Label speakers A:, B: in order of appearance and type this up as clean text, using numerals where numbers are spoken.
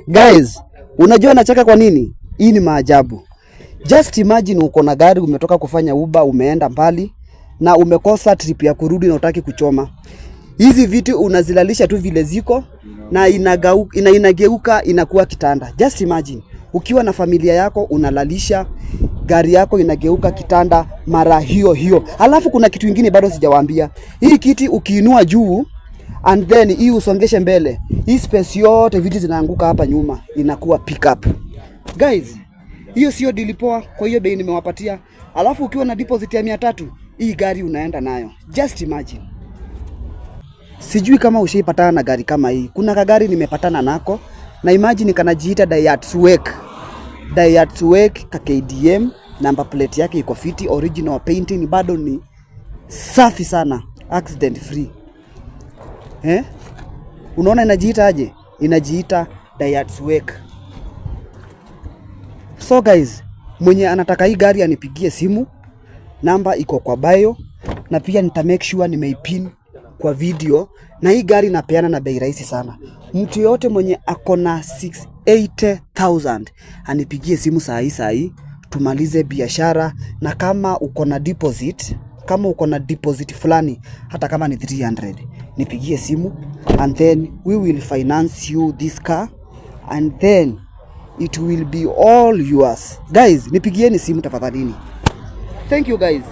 A: Guys, unajua nacheka kwa nini? Hii ni maajabu. Just imagine uko na gari, umetoka kufanya Uber, umeenda mbali na umekosa trip ya kurudi na utaki kuchoma. Hizi viti unazilalisha tu vile ziko na inageuka inakuwa kitanda. Just imagine ukiwa na familia yako unalalisha gari yako inageuka kitanda mara hiyo hiyo. Alafu kuna kitu ingine bado sijawaambia. Hii kiti ukiinua juu and then hii usongeshe mbele, hii space yote viti zinaanguka hapa nyuma, inakuwa pick up. Guys, hiyo sio deal poa kwa hiyo bei nimewapatia. Alafu ukiwa na deposit ya 300, hii gari unaenda nayo. Just imagine. Sijui kama ushaipatana na gari kama hii. Kuna kagari nimepatana nako na imagine kanajiita Daihatsu Wake. Daihatsu Wake ka KDM, number plate yake iko fiti, original painting bado ni safi sana, accident free. Eh? Unaona inajiita aje? Inajiita Daihatsu Wake. So guys, mwenye anataka hii gari anipigie simu, namba iko kwa bio, na pia nita make sure nimeipin kwa video, na hii gari napeana na bei rahisi sana. Mtu yoyote mwenye ako na 680,000 anipigie simu saa hii saa hii tumalize biashara, na kama uko na deposit, kama uko na deposit fulani, hata kama ni 300, nipigie simu and then we will finance you this car and then it will be all yours. Guys, nipigieni simu tafadhalini. Thank you, guys.